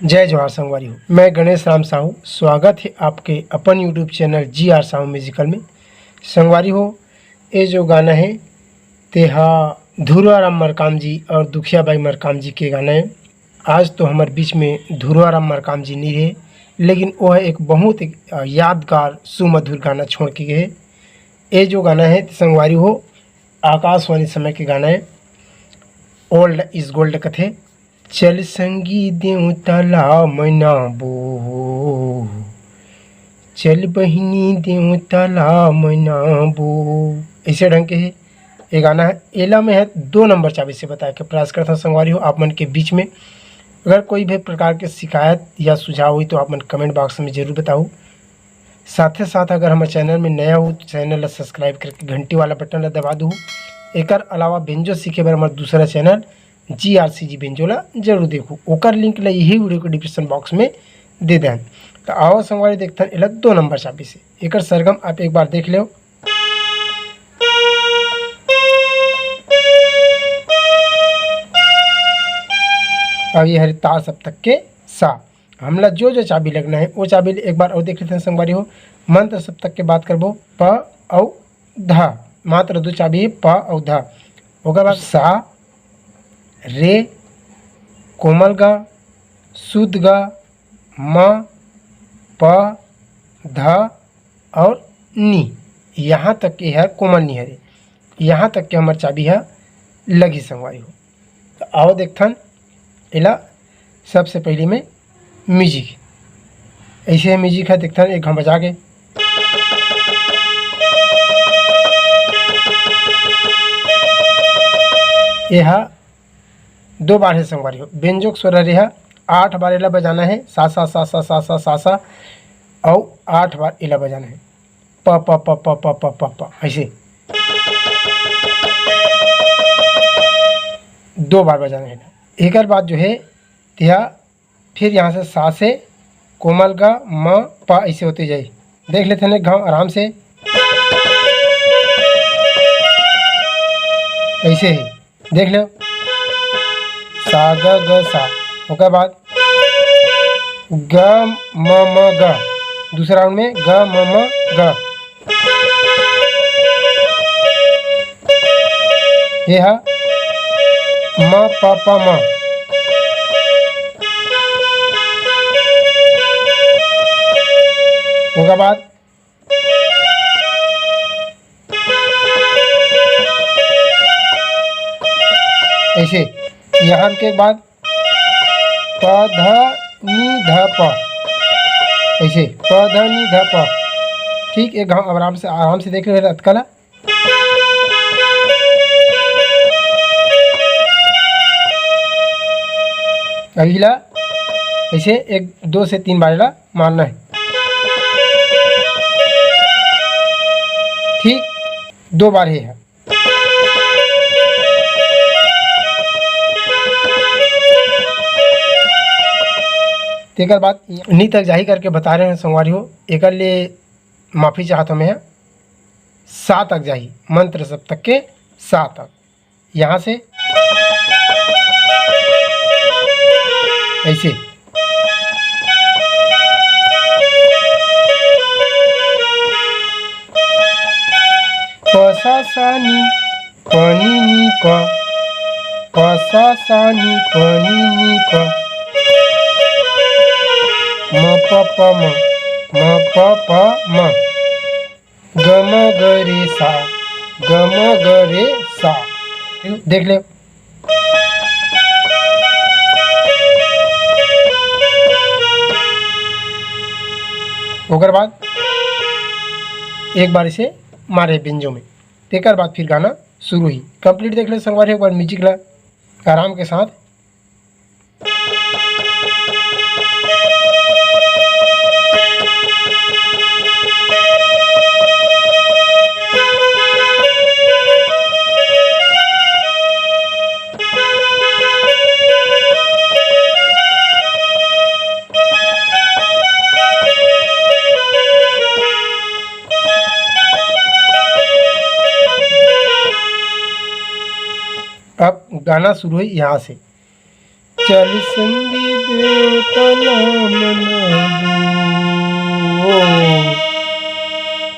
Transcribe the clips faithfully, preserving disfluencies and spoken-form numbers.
जय जोहार संगवारी हो, मैं गणेश राम साहू। स्वागत है आपके अपन YouTube चैनल जी आर साहू म्यूजिकल में। संगवारी हो, ये जो गाना है, तेहा धुरवा राम मरकाम जी और दुखिया बाई मरकाम जी के गाना है। आज तो हमारे बीच में धुरवा राम मरकाम जी नहीं रहे, लेकिन वह एक बहुत एक, अ, यादगार सुमधुर गाना छोड़ के गए। ये जो गाना है, संगवारी हो, आकाशवाणी समय के गाना है, ओल्ड इज गोल्ड कथे। चल संगी देवता ला मनाबो, चल बहिनी देवता ला मनाबो, ऐसे ढंग के है ये गाना है। एला मैं है दो नंबर चाबी से बताए के प्रयास करता हूँ संगवारी हो आप मन के बीच में। अगर कोई भी प्रकार के शिकायत या सुझाव हुई तो आप मन कमेंट बॉक्स में जरूर बताओ। साथे साथ अगर हमारे चैनल में नया हो तो चैनल ला सब्सक्राइब करके घंटी वाला बटन ला दबा दो। एकर अलावा बेंजो सीखे बर हमारा दूसरा चैनल जी आर सी जी बेंजो ला जरूर देखो, ओकर लिंक ला यही वीडियो के डिस्क्रिप्शन बॉक्स में दे दें। तो आओ संगवारी देखथन एला दो नंबर चाबी से। एकर सरगम आप एक बार देख लो। अब ये हरे तार सप्तक के सा। हमला जो जो चाबी लगना है वो चाबी एक बार और देख लेते हैं संगवारी हो। मंत्र सप्तक के बात करबो, प अउ ध, मात्र दो चाबी है, प अउ ध। ओकर बाद सा, रे, कोमल ग, शुद्ध ग, म, प, ध और नी। यहाँ तक के हर कोमल नी हरे, यहाँ तक के हमर चाबी ह लगही संगवारी हो। तो आओ देखथन एला। सबसे पहली में म्यूजिक, ऐसे म्यूजिक है, देखथन एक घाव बजा के। ये हा दो बार है संगवारी हो, बेंजो के स्वर हरे हा आठ बार एला बजाना है, सा सा सा सा सा सा सा सा, और आठ बार एला बजाना है, प प प प प प प प, ऐसे दो बार बजाना है। एकर बाद जो है तेहा फिर यहाँ से सा से कोमल ग म प ऐसे होते जाए। देख लेते हैं एक घाव आराम से, ऐसे ही देख लो, सा ग ग सा, ओकर बाद ग म म ग, दूसरा राउंड में ग म म ग। ये हा म प प म। ओकर बाद ऐसे यहाँ के बाद प ध नी ध प, ऐसे प ध नी ध प। ठीक, एक घाव आराम से, आराम से देख रहे अतका ला। अगला ऐसे एक दो से तीन बार ला मारना है। ठीक, दो बार ही है। तेकर बाद नी तक जाही करके बता रहे हैं संगवारी हो, एकर ले माफी चाहत हूँ मैं। सा तक जाही, मंत्र सप्तक के सा तक। यहाँ से ऐसे प सा सा नी प नी नी प, प सा सा नी प नी नी प, म प प म, म प प म, ग म ग रे सा, ग म ग रे सा। देख ले। ओकर बाद एक बार इसे मारे बेंजो में, तेकर बाद फिर गाना शुरू ही। कंप्लीट देख ले संगवारी, एक बार म्यूजिक ला आराम के साथ। अब गाना शुरू है यहाँ से। चल संगी देवता ला मनाबो,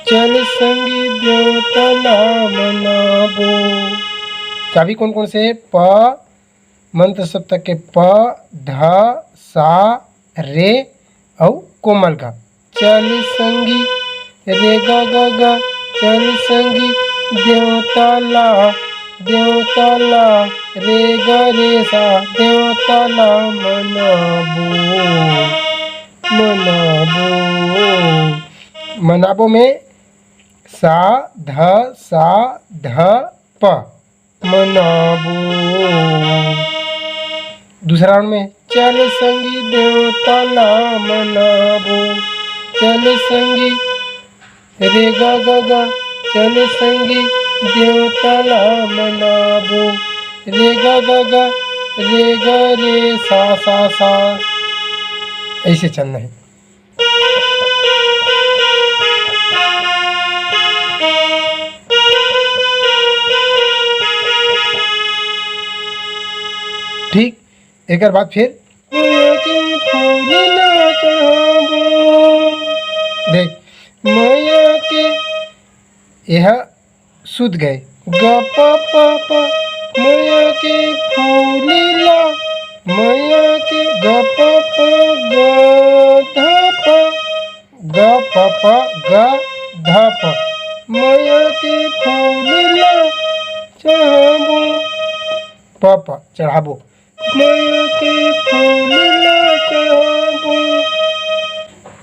चल संगी देवता ला मनाबो। चाबी कोन कोन से हे? प, मंत्र सप्तक के प, ध, सा, रे अउ कोमल ग। चल संगी रे ग ग ग, चल संगी देवता ला, देवता ला, रे ग रे सा, देवता ला मनाबो, मनाबो। मनाबो में सा, ध, सा, ध, प। मनाबो। दूसरा राउंड में चल संगी देवता ला मनाबो, चल संगी रे गा गा गा, चल संगी देवता ला मनाबो, रे गा गा गा, रे गा रे सा सा सा, ऐसे चलना है। ठीक, एकर बाद फिर देख, मैया के, यह सुत गए। ग प प प, मैया के फूल ला, मैया के ग प प, ग ध प, ग प प, ग ध प, मैया के फूल ला चढ़ाबो। प प, चढ़ाबो। मैया के फूल ला चढ़ाबो,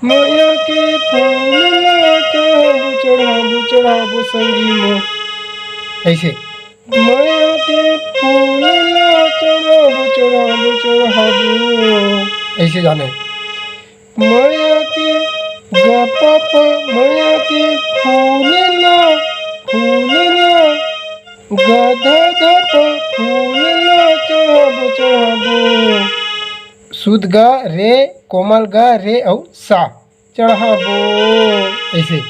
मैया के फूल ला चढ़ाबो, चढ़ाबो, चढ़ाबो संगी मो। ऐसे। मैया के फूल ला चढ़ाबो, चढ़ाबो, चढ़ाबो। ऐसे जाने। मैया के ग प प, मैया के फूल ला, फूल ला, ग ध ध प, फूल ला चढ़ाबो, चढ़ाबो। सुध ग रे, कोमल ग रे अउ सा, चढ़ाबो। ऐसे।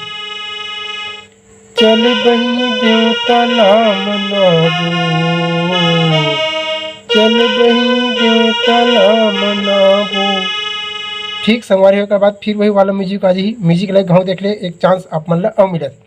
चल बहिनी देवता ला मनाबो, चल बहिनी देवता ला मनाबो। ठीक संगवारी हो, ओकर बाद फिर वही वाला म्यूजिक आ जाही। म्यूजिक लाइक घाव देख ले, एक चांस आप मन ला अउ मिलत।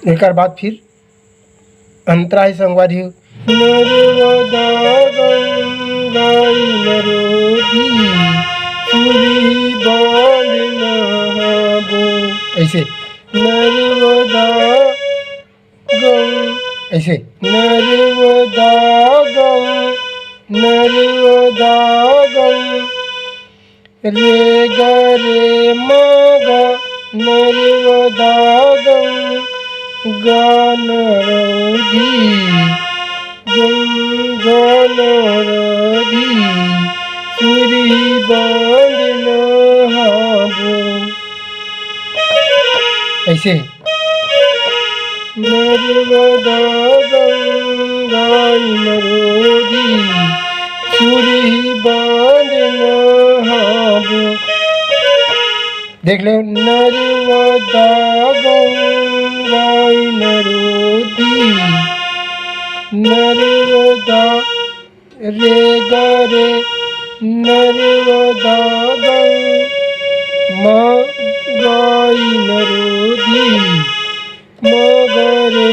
एकर बाद फिर अंतरा हे संगवारी हो। नर्मदा गंगा नरोधी सुरही बांध नहाबो। ऐसे। नर्मदा गंग, ऐसे। नर्मदा गंग, नर्मदा गंग, रे ग रे म ग, नर्मदा गंग, ग नरोधी, गंग नरोधी, सुरही बांध नहाबो। ऐसे। नर्मदा गंगा नरोधी, सुरही बांध नहाबो। देख ले, नर्मदा गंगा नरोधी, नर्मदा रे ग रे, नर्मदा गंग, म ग नरोधी, म ग रे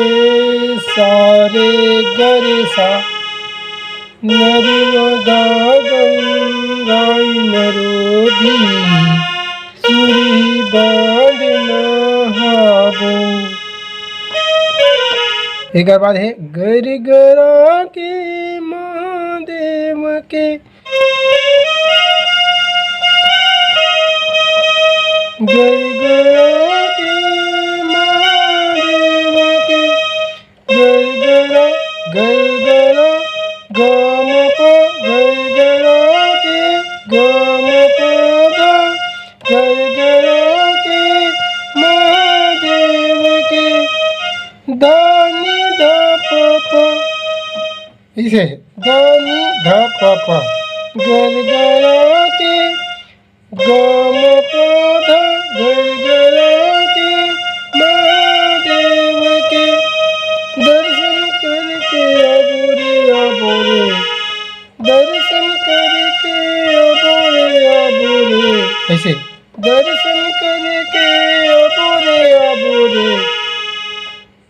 सा रे ग रे सा, नर्मदा गंगा नरोधी, सुरही बांध नहाबो। एकर बाद हे गरगरा के महादेव के, गरगरा के महादेव के, गरगरा, गरगरा, ग म प, गरगरा के, ग म प ध, गरगरा के महादेव के, धा नी धा पा पा, इसे धा नी धा पा पा, गरगरा के, ग म पा धा, गरगरा के महादेव के दर्शन करके आबो रे, आबो रे, दर्शन करके आबो रे, आबो रे। ऐसे। दर्शन करके आबो रे, आबो रे,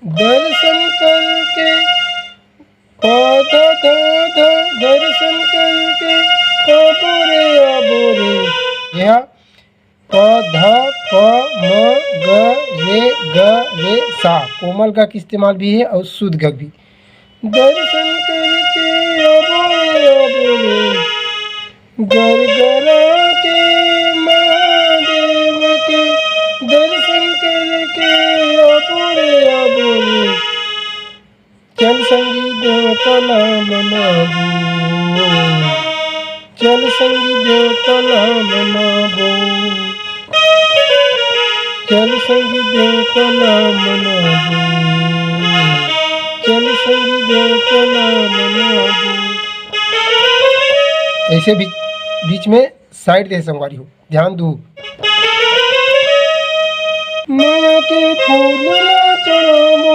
दर्शन करके, पा धा धा धा, दर्शन करके आबो रे, आबो रे। यह प ध प म ग रे ग रे सा, कोमल ग के इस्तेमाल भी है और शुद्ध ग भी। दर्शन करके आबो रे, आबो रे, गरगरा के महादेव के दर्शन करके आबो रे, आबो रे। चल संगी देवता ला मनाबो, चल संगी देवता ला मनाबो, चल संगी देवता ला मनाबो, चल संगी देवता ला मनाबो। ऐसे बीच, बीच में साइड दे संगवारी हो, ध्यान दू। मया के फूल ला चढ़ाबो,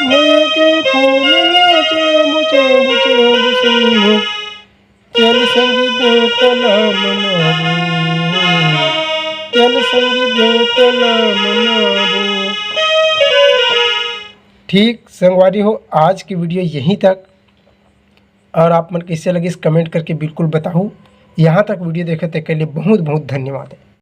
मया के फूल ला चढ़ाबो, चढ़ाबो, चढ़ाबो संगी हो। चल संगी देवता ला मनाबो, चल संगी देवता ला मनाबो। ठीक संगवारी हो, आज की वीडियो यहीं तक। और आप मन कैसे लगिस, कमेंट करके बिल्कुल बताहू। यहाँ तक वीडियो देखे तेकर लिए बहुत बहुत धन्यवाद है।